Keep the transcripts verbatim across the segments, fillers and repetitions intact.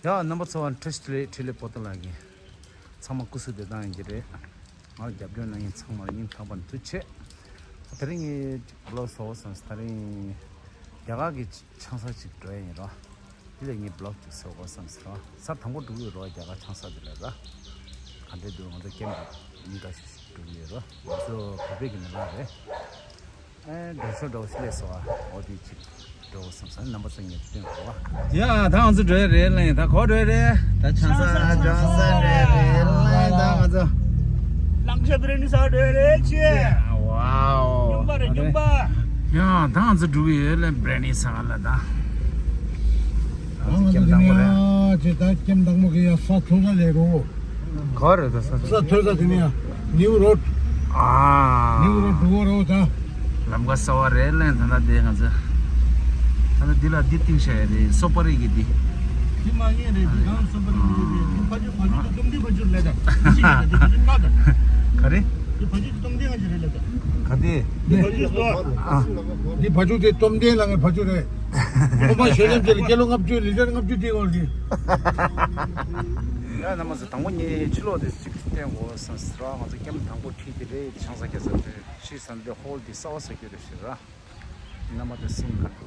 ཡ། རྣམ་པ་ཚོ་བ་འཕྲལ་སྲིད་ལས་འཕྲིན་ལས་པོ་ཏོ་ལགས་ཀྱིས་ཚང་མ་སྐུ་གཟུགས་བདེ་ཐང་ཡིན་གྱི་རེད། ང་ལ་རྒྱབ་སྐྱོར་གནང་མཁན་ཚང་མར་སྙིང་ཐག་པ་ནས་ཐུགས་རྗེ་ཆེ། དེ་རིང་ངས་བི་ལོག་བཟོ་བ་བསམ་སོང་། དེ་རིང་རྒྱ་གར་གྱི་ཆང་ས་ཅིག་འགྲོ་ཡ་ཡིན་རོ། དེ་ལས་ངས་བི་ལོག་ཅིག་བཟོ་དགོས་བསམ་སོང་རོ། གཟའ་དང་པོ་འགྲོ་གི་ཡོད་རོ། རྒྱ་གར་ཆང་ས་དེ་ལ་ར། ག་འདྲས་འདུག་ང་ཚོ་ཀེམ་མི་འགའ་ཞིག་འགྲོ་གི་ཡོད་རོ། ང་ཚོ་བོད་པའི་གི་མི་མང་རེད། ཨེ། འགྲོ་ཆོག་འདྲ་བོ་ཞིག་སླེབས་སོང་ཨ། འོ་དེ་ཅིག་འགྲོ་དགོས་བསམ་སོང་། རྣམ་པ་ཚོ་ངས་སྟོན་དགོས་བ། ཡ། ད་ང་ཚོ་འགྲོ་ཡ་རེད་ལེ། ད་ག་པར་འགྲོ་ཡ་རེད། ད་ཆང་ས་ཆང་ས་འགྲོ་ཡ་རེད་ལེ། ད་ང་ཚོ་ལང་ཤ་བི་རི་ཡ་ནི་ཟ་འགྲོ་ཡ་རེད་ཅེ། ཝའོ། སྨྱོན་པ་རེད། སྨྱོན་པ། ཡ། ད་ང་ཚོ་འགྲོ་གི་ཡོད་ལེ། བི་རི་ཡ་ནི་ཟ་ག་ལ་ད། ད་ང་ཚོ་ཀེམ་དང་པོ་རེད། ཡ་ཅེ། ད་ཀེམ་དང་པོ་གི་ཡ་ས་མཐོ་ས་ལས་རོ། ག་རེད་ད་ས་ས། ས་མཐོ་ས་དེ་ནི་ཡ་ནིའུ་རོ་ཌི། ཨ། ནིའུ་རོ་ཌི་འགྲོ་གི་རོ་ད། ལམ་ཁ་གསར་བ་རེད་ལེ། ད་ལྟ་དེ་ང་ཚོ་ད་ལྟ་འདི་ལ་འདི་བཏིང་བཞག་ཡ་རེད། སོ་པ་རི་གི་འདི། འདི་མ་ངེས་རེད། འདི་གང་སོ་པ་རི་གི་རེད། འདི་ཕ་ཇོ་ཕ་ཇོ་གི་སྟོང་ཐུན་ཕ་ཇོ་རེད་ལ་ད། འདི་ཞིག་རེད་ད། འདི་ཕ་ཇོ་ཀ་ད། ག་རེ། འདི་ཕ་ཇོ་གི་སྟོང་ཐུན་ང་ཅི་རེད་ལ་ད། ག་དེ། འདི་ཕ་ཇོ་ལྟོ། ཨ། འདི་ཕ་ཇོ་དེ་སྟོང་ཐུན་ལ་ངའི་ཕ་ཇོ་རེད། སློབ་མ་ཞལ་ལམ་ཅན་ལ་སྐྱེས་ལོ་ལྔ་བཅུ་ལི་ཊར་ལྔ་བཅུ་སྟེར་དགོས་ཀྱི། ཡ། རྣམ་པ་ཚོ་དང་པོ་ངས་ཕྱི་ལོགས་དེ་ཅིག་བསྟན་དགོས་བསམ་ཟེར་བ། ང་ཚོ་ཀེམ་དང་པོ་ཁྲིད་དེ་རེད། ཆང་ས་རྒྱག་ས་དེ་ཤི་ས་འདི་ཧོལ་འདི་གསར་བ་བཟོ་རྒྱུ་རེད་ཟེར་ར། རྣམ་པ་ཚོ་སེམས་ཁ་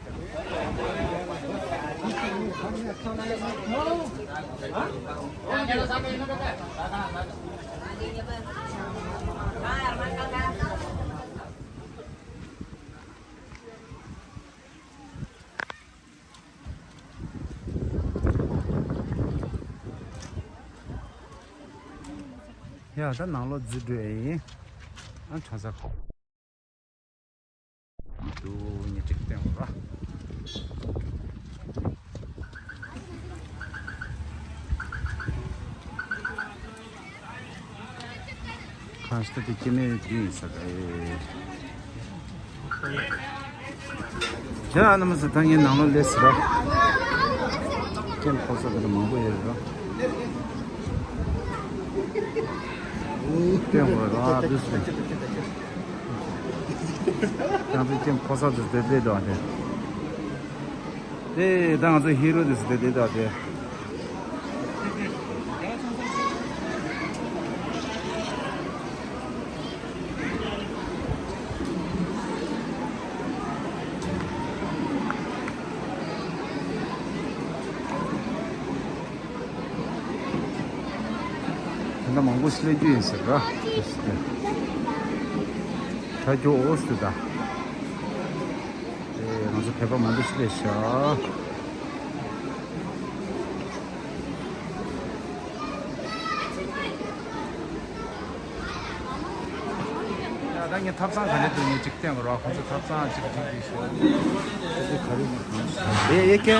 ཡ། ད་ནང་ལོགས་འཛུལ་འགྲོ་ཡ་ཡིན། ཨ། ཆང་ས་ཁོག་འདུག་ཉེ་གཅིག་བསྟན་དགོས་ར། གང་ཞིག་ད་དེ་སྐྱེ་དམན་བདུན་ཡིན་ས་རེད། ཡ། རྣམ་པ་ཚོ་ད་ངའི་ནང་ལོགས་སླེབས་ཟེར་ར། ཀེམ་ཕོ་ས་དེ་འདྲ་མང་པོ་ཡོད་རེད་ར། སྟོན་དགོས་ར་འདུག་ཟེར། ང་ཚོ་ཀེམ་ཕོ་ས་དེ་དེ་དེ་དང་དེ། དེ་ད་ང་ཚོ་ཧི་རོ་དེ་ཚོ་དེ་དེ་དང་དེ། ད་ལྟ་མང་པོ་ཞིག་སླེབས་རྒྱུ་ཡིན་ཟེར་ར། ད་རྒྱུ་འོ་སུ་ད། ཨེ། ང་ཚོ་བོད་པ་མང་པོ་ཞིག་སླེབས་ཤག་ཡ། ད་ངས་ཐབ་ཚང་ག་འདྲ་འདུག་ངས་ཅིག་བསྟན་དགོས་ར། ཁོང་ཚོ་ཐབ་ཚང་ཅིག་སྒྲིག་སྒྲིག་ཤག་དེ་ག་རེ་ཡིན་གང་ཤེས། ཡེ་ཡེ་ཀེ།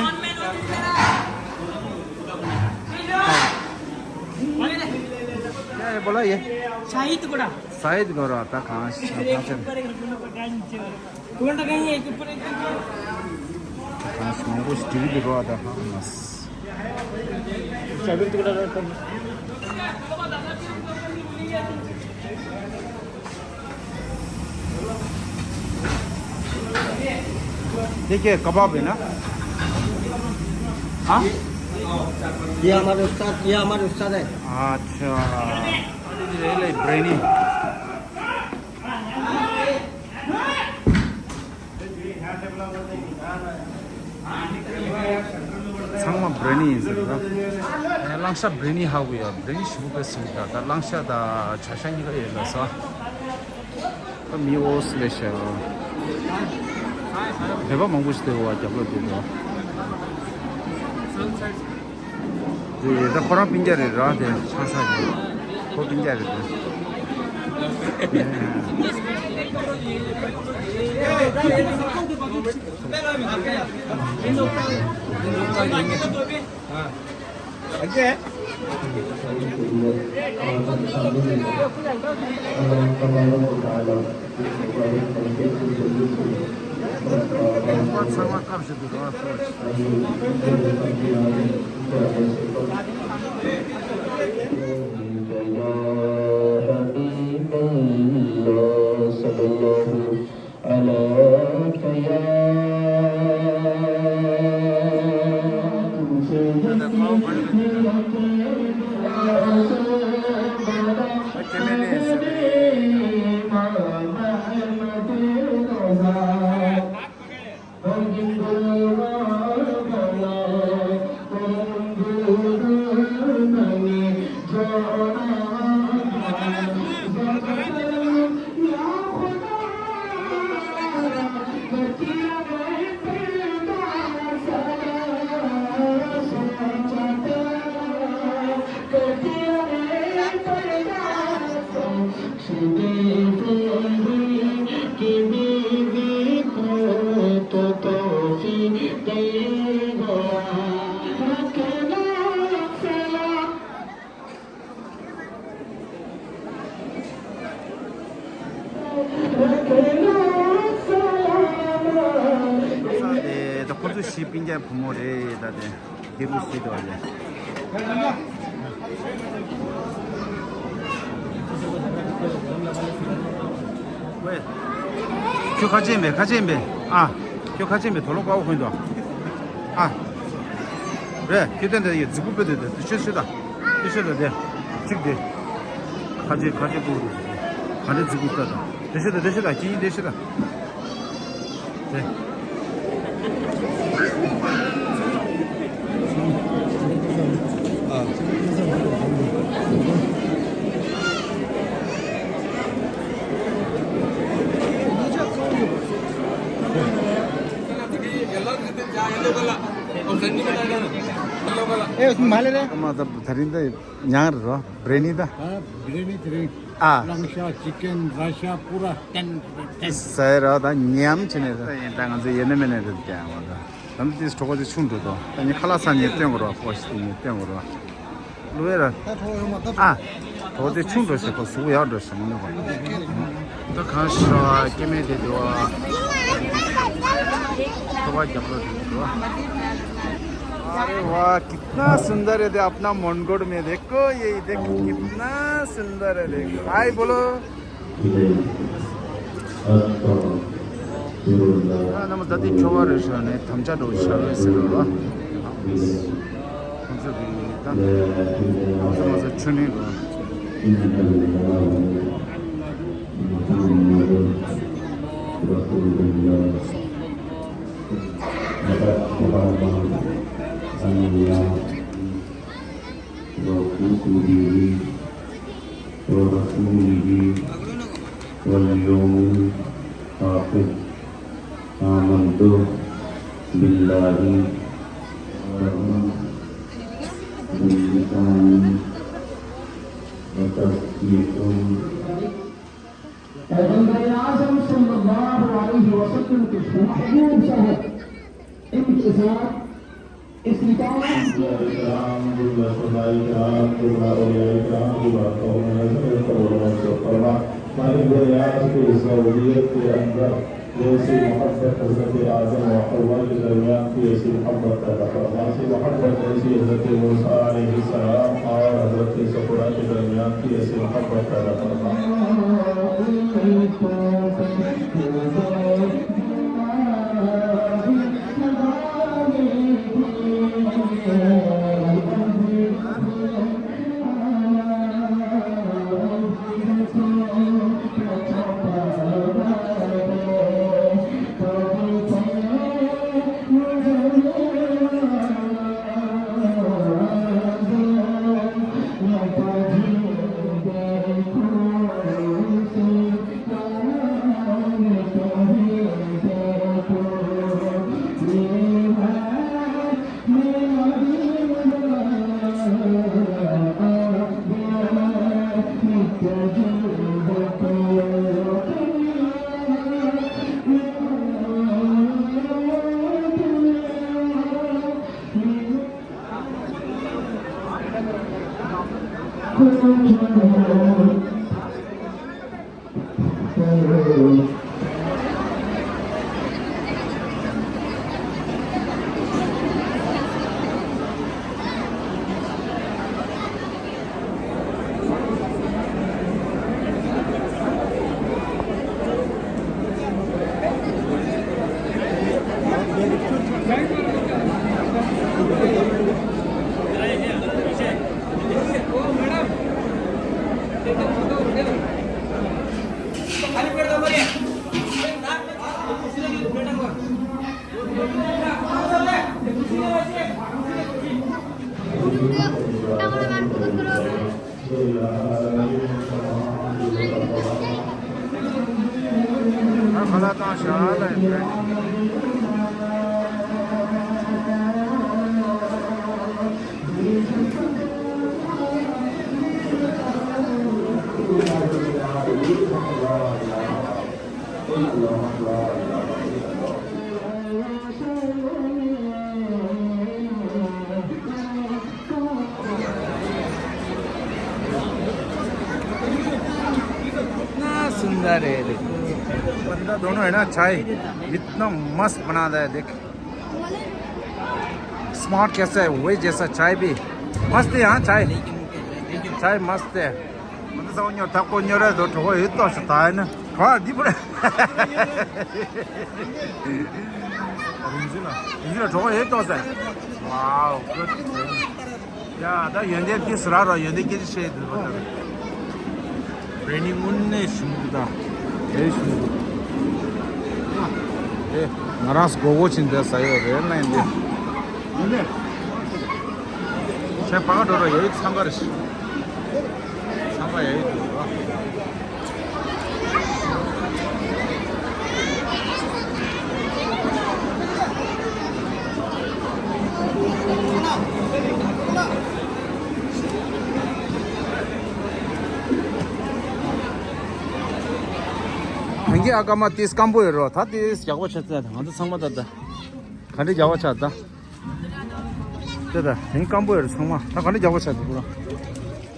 ཡ་ཡེ་བོ་ལ་ཡེ། ཤ་ཡིད་གོ་ར། ཤ་ཡིད་གོ་ར། ད་གང་ཤེས་གང་ཤེས། གང་ཤེས་མང་པོ་ཞིག་སྒྲིག་གི་འདུག་ར། ད་ཧ་མ་སི། देखिए, कबाब है ना? हाँ? ये हमारे उस्ताद, ये हमारे उस्ताद है। अच्छा। ये ले, बिरयानी। ཚང་མ་བི་རི་ཡ་ནི་ཡིན་ཟེར་ད། གླང་ཤ་བི་རི་ཡ་ནི་ཧ་གོ་ཡ། བི་རི་ཡ་ནི་ཞིམ་པོ་དཔེ་སྲིད་ད། ད་གླང་ཤ་དང་བྱ་ཤ་གཉིས་ཀ་ཡོད་ལ་ས། ད་མི་འོ་སི་ལེ་ཤ། བོད་པ་མང་པོ་ཞིག་དེ་བ་རྒྱབ་ལོག་དེ་དང་། དེ་ད་ཁོ་རང་སྤུན་ཀྱག་རེད་ར། དེ་ཆང་ས་གི་ཁོ་སྤུན་ཀྱག་རེད་དེ། སྐྱེ་དམན་ལས་ཟེར་བའི། ས་དེ་ད་ཁོ་ཚོ་བཞི་སྤུན་ཀྱག་བུ་མོ་རེད་ད་དེ། དེ་རུ་སྲིད་དོ་ལེ། ཝེ། ཁྱོད་ཁ་ཆེམས་པས་ཁ་ཆེམས་པས། ཨ། ཁྱོད་ཁ་ཆེམས་པས་དོ་ལོ་ཀ་བོ་འཁོན་དོ། ཨ། རེད་ཁྱོད་ཏན་ཏན་ཡོད་རྫིག་པོ་དཔེ་དེ་དེ་དེ་ཤོད་ཤོད་ད། དེ་ཤོད་ད་དེ། ཚིག་དེ། ཁ་ཆེ་ཁ་ཆེ་ཀུ་རུ། ག་འདྲ་རྫིག་པོ་ལྟ་དང་། དེ་ཤོད་ད་དེ་ཤོད་ད་ཁྱེད་གཉིས་དེ་ཤོད་ད། དེ། ཨེ་མ་ལེ་རེད། ད་མ་ད་ད་རིང་ད་ཉང་རེད་རོ། བྲེ་ནི་ད། ཨ་བྲེ་ནི་དེ་རིང་། ཨ། ལང་ཤ་ཅི་ཀན་ར་ཤ་པུ་ར་ཏན་ཏན། ཟེར་རོ་ད་ཉམས་བྱས་ནས་ད་ཡིན་ད་ང་ཚོ་ཡེ་ནས་མེད་ནས་རེད་ཀྱང་བ་ད། ད་ནི་དེ་གྲོགས་པོ་དེ་ཆུང་འགྲོ་དོ། ད་ནི་ཁ་ལག་ཟ་ནས་སྟོན་དགོས་རོགས་ཕོ་ཞིག་དེ་ནས་སྟོན་དགོས་རོགས། ལུས་ར། ད་གྲོགས་ཡོང་མ་ད། ཨ། གྲོགས་དེ་ཆུང་འགྲོ་ཞེས་པ་གཟུགས་ཡག་འགྲོ་ཞེས་མི་ནུས་པ། ད་གང་ཤ་སྐྱེ་མེད་དེ་འདུག་ཨ། ཁོ་པ་རྒྱབ་ལོགས་དེ་འདུག་ཨ། अरे वाह, कितना सुंदर है, दे अपना मोनगोड में देखो, ये देखो, कितना सुंदर है, देखो। हाय बोलो। ཨ་ནམ་ད་དེ་ཁྱོ་བ་རེ་ཤ་ནས་དམ་བཅའ་འགྲོ་ཤ་རེ་ཟེར་རོ། ཁོང་ཚོ་གི་ད་ཁོང་ཚོ་ང་ཚོ་ཆུ་ནས་རོ། وكتبه ورسوله واليوم الآخر. آمنت بالله باللسان وتصديق پیغمبر اعظم صلی اللہ علیہ وسلم کے محبوب صاحب، ان کے ساتھ اس نکاح السلام علیکم علماء کرام، علماء اولیاء کرام، علماء قوم نظر قبول منظور فرما۔ مالک دریافت کے اس نوعیت کے اندر جیسی محبت حضرت آدم و حوا کے درمیان تھی، ایسی محبت پیدا فرما۔ ایسی محبت جیسی حضرت موسیٰ علیہ السلام اور حضرت صخرہ کے درمیان تھی، ایسی محبت پیدا فرما۔ ད་ཁ་ལག་བཏང་བཞག་ལ་ཡིན། ना सुंदर है, देखो। बंदा दोनों है ना, चाय इतना मस्त बनाता है, देख। स्मार्ट कैसा है, वही जैसा चाय भी मस्त है। हाँ, चाय, चाय मस्त है। मतलब, सब न्यू थको न्यू रहे तो ठोको ये तो सताए ना। हाँ, दी बोले। रिंजी ना, रिंजी ना ठोको ये तो सताए। Wow, good. ཡ། ད་ཡོན་ཏན་དེ་ཟེར་ར་རོ། ཡོན་ཏན་སྐད་ཆ་བཤད་འདུག་པ་ད། བྲེ་ནི་དངོས་གནས་ཞིམ་འདུག་ད། དེ་ཞིམ་འདུག་ཨེ། ང་རང་སྒོར་སྒོར་ཕྱིན་དེ་ཟ་ཡོད་རེད་ན་ཡིན་ཏེ། ཡོན་ཏན། ཁྱེད་ཕ་ག་འགྲོ་རོགས། ཡ་ཡིག་འཚང་ཁ་རེད། འཚང་ཁ་ཡ་ཡིག་འདུག་རོགས། ད་གིན་ཨ་ཀ་མ་ཏིས་སྐམ་པོ་ཡོད་རོ། ད་ཏིས་ཡག་པོ་ཆགས་ཚར། ང་ཚོ་ཚང་མ་ད་ད་ག་འདྲ་ཡག་པོ་ཆགས་ད། ད་ད་ད་སྐམ་པོ་ཡོད་རོ་ཚང་མ། ད་ག་འདྲ་ཡག་པོ་ཆགས་འདུག་རོ།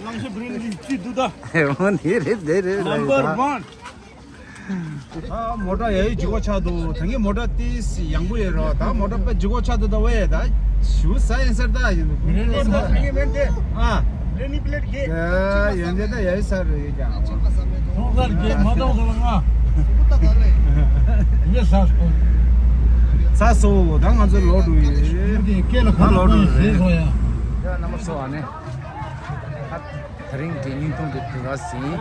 གླང་ཆེན་བྲེ་ནི་གཅིག་འདུག་ད། ཨེ་འོ་ནི་རེད་དེ་རེད་ལ་ཡོད་ད། Number one. ད་མོ་ཊ་ཡ་ཡི་ལྗིད་ཁོག་ཆག་འདུག་ད་གིན་མོ་ཊ་ཏིས་ཡང་པོ་ཡོད་རོ། ད་མོ་ཊ་དཔེ་ལྗིད་ཁོག་ཆག་འདུག་ད་ཝེ་ད་ཞུ་ས་ཡིན་ཟེར་ད་ཡིན་འདུག་མི་རེད་ལོ་ད་ད་གིན་མེད་དེ། ཨ། ལེ་ནི་པི་ལེ་ཊི་གེ་ད་ཡོན་ཏན་ད་ཡ་ཡི་ས་རེད་ཀྱང་། ཐོང་ས་རེད་གེ་མ་ཐོང་ས་ལ་ང་། ཡེ་ས་སོ། ས་སོ་ད་ང་ཚོ་ལོག་འགྲོ་ཡི་ཡོད་དེ་སྐེ་ལ་ཁ་ལ་ལོག་འགྲོ་ཡི་ཞེས་སོ་ཡ། ཡ་རྣམ་པ་ཚོ་ཨ་ནི། དེ་རིང་གི་བརྙན་ཐུང་འདི་དུས་ར་ཟིན།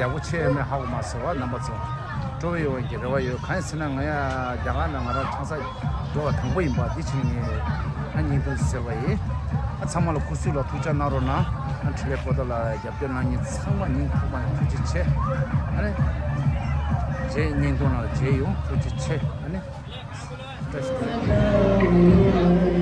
ཡག་པོ་ཆེ་ཡོད་མེད་ཧ་གོ་མ་སོང་བ། རྣམ་པ་ཚོ་སྤྲོ་བོ་ཡོང་གི་རེ་བ་ཡོད། གང་ཡིན་ཟེར་ན་ང་ཡ་རྒྱ་གར་ནང་ང་རང་ཆང་ས་འགྲོ་བ་དང་པོ་ཡིན་པ་འདི་ཕྱིན་ངས་ཨ་བརྙན་ཐུང་ཟེར་བ་ཡིན། ཨ་ཚང་མ་ལ་སྐུ་གཟུགས་ལ་ཐུགས་ཅག་གནང་རོགས་གནང་། ཨ་འཕྲིན་ལས་པོ་ཏོ་ལ་རྒྱབ་སྐྱོར་གནང་མཁན་ཚང་མ་སྙིང་ཐག་པ་ནས་ཐུགས་རྗེ་ཆེ། ཨ་ནི་རྗེས་བརྙན་ཐུང་ནང་མཇལ་ཡོང་། ཐུགས་རྗེ་ཆེ། ཨ་ནི། བཀྲ་ཤིས་བདེ་ལེགས།